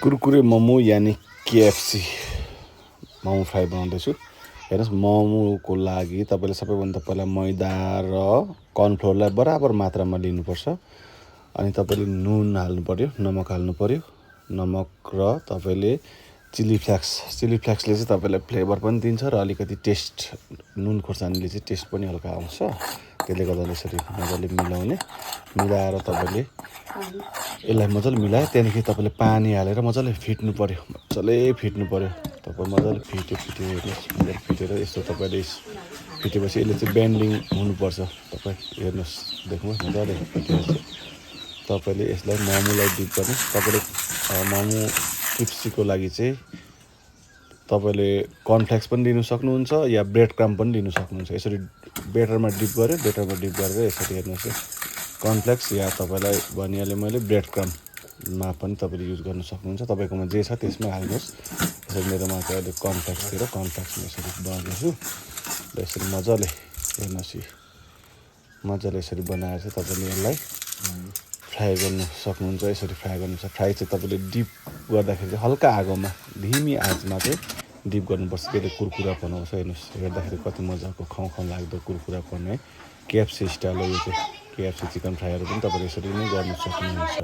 कुरकुरे मोमो यानि KFC momo fry बनाउँदैछु। हेर्नुहोस्, मोमोको लागि तपाईँले सबैभन्दा पहिला मैदा र कर्नफ्लोरलाई बराबर मात्रामा लिनुपर्छ। अनि तपाईँले नुन हाल्नु पऱ्यो, नमक हाल्नु पऱ्यो। नमक र तपाईँले चिली फ्लेक्सले चाहिँ तपाईँलाई फ्लेभर पनि दिन्छ र अलिकति टेस्ट, नुन खोर्सानीले चाहिँ टेस्ट पनि हल्का आउँछ। त्यसले गर्दा यसरी मजाले मिलाएर तपाईँले यसलाई मजाले मिलायो। त्यहाँदेखि तपाईँले पानी हालेर मजाले फिट्नु पऱ्यो, तपाईँ मजाले फिट्यो हेर्नुहोस्, मजाले फिटेर यस्तो तपाईँले फिटेपछि यसले चाहिँ बेन्डिङ हुनुपर्छ। तपाईँ हेर्नुहोस्, देख्नु मजाले फिटेपछि तपाईँले यसलाई मोमोलाई डिप गर्ने। तपाईँले मोमो क्रिप्सीको लागि चाहिँ तपाईँले कर्नफ्लेक्स पनि लिनु सक्नुहुन्छ या ब्रेड क्रम्ब पनि लिनु सक्नुहुन्छ। यसरी बेटरमा डिप गरेर यसरी हेर्नुहोस्, कर्नफ्लेक्स या तपाईँलाई भनिहालेँ मैले ब्रेड क्रम्बमा पनि तपाईँले युज गर्न सक्नुहुन्छ। तपाईँकोमा जे छ त्यसमै हाल्नुहोस्। यसरी मेरोमा चाहिँ अहिले कर्नफ्लेक्समा यसरी बनाउँदैछु र यसरी मजाले हेर्नुहोस्, मजाले यसरी बनाएर चाहिँ तपाईँले यसलाई फ्राई गर्नु सक्नुहुन्छ। यसरी फ्राई गर्नुहुन्छ। फ्राई चाहिँ तपाईँले डिप गर्दाखेरि चाहिँ हल्का आगोमा धिमी आँचमा चाहिँ डिप गर्नुपर्छ। त्यसले कुरकुरापन आउँछ। हेर्नुहोस्, हेर्दाखेरि कति मजाको खाउँ लाग्दो कुरकुरापन है। केएफसी स्टाइल हो यो चाहिँ। केएफसी चिकन फ्राईहरू पनि तपाईँले यसरी नै गर्नु सक्नुहुन्छ।